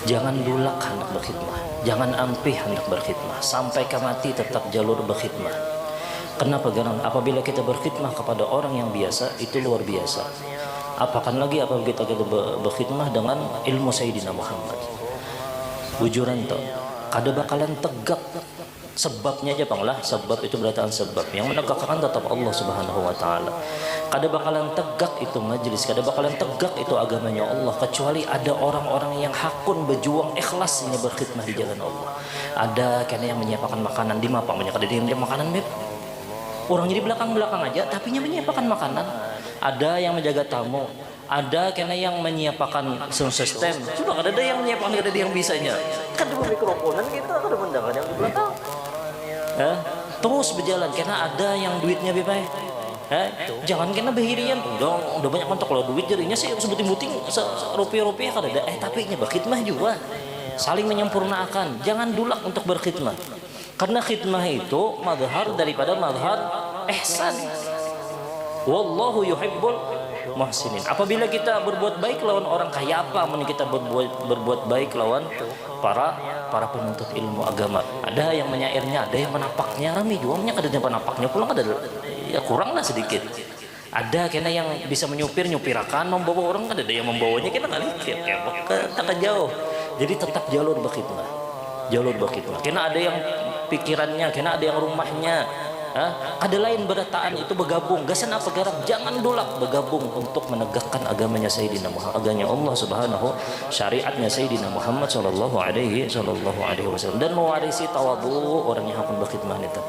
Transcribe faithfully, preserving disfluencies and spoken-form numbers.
Jangan dulak handak berkhidmah, jangan ampih handak berkhidmah, sampai ka mati tetap jalur berkhidmah. Kenapa garang? Apabila kita berkhidmah kepada orang yang biasa, itu luar biasa. Apakan lagi apabila kita, kita be- berkhidmah dengan ilmu Sayyidina Muhammad. Bujuran tu, kada bakalan tegak. Sebabnya aja pang lah, sebab itu berataan sebab. Yang menegakkan tetap Allah Subhanahu wa Ta'ala. Kada bakalan tegak itu majlis, kada bakalan tegak itu agamanya Allah, kecuali ada orang-orang yang hakun berjuang ikhlas inya berkhidmah di jalan Allah. Ada kena yang menyiapakan makanan, di mapa punya kada ada yang menyiapakan makanan, Beb? Orangnya di belakang-belakang aja, tapi nya menyiapakan makanan. Ada yang menjaga tamu, ada kena yang menyiapakan sound system. Coba kada ada yang menyiapakan, kada ada yang bisanya. Kada bermikrofonan kita, kada mendengar yang di belakang. Eh, terus berjalan, kena ada yang duitnya, Beb ai. Eh, jangan kena bahirian, udah, udah banyak kontak kalau duit jadinya sih sebuting-buting, se- rupiah-rupiah kada ada. Eh, tapi nya berkhidmah juga. Saling menyempurnaakan, jangan dulak untuk berkhidmah. Karena khidmah itu mazhar daripada mazhar ihsan. Wallahu yuhibbul muhsinin. Apabila kita berbuat baik lawan orang, kaya apa mun kita berbuat berbuat baik lawan para para penuntut ilmu agama? Ada yang menyairnya, ada yang menapaknya, rami jua punya kada ada penapaknya pulang, ada ya kurang lah sedikit. Ada kena yang bisa menyupir, nyupirakan, membawa orang, kada ada yang membawanya, kena kali kayak kayak apa, ke- tak jauh. Jadi tetap jalur berkhidmah, jalur berkhidmah. Kena ada yang pikirannya, kena ada yang rumahnya. Hah? Kada lain berataan itu bergabung. Gasan apa garang? Jangan dulak bergabung untuk menegakkan agamanya Sayyidina Muhammad, agamanya Allah Subhanahu, syariatnya Sayyidina Muhammad sallallahu alaihi sallallahu alaihi wasallam, dan mewarisi tawadu orang yang hakun berkhidmah itu.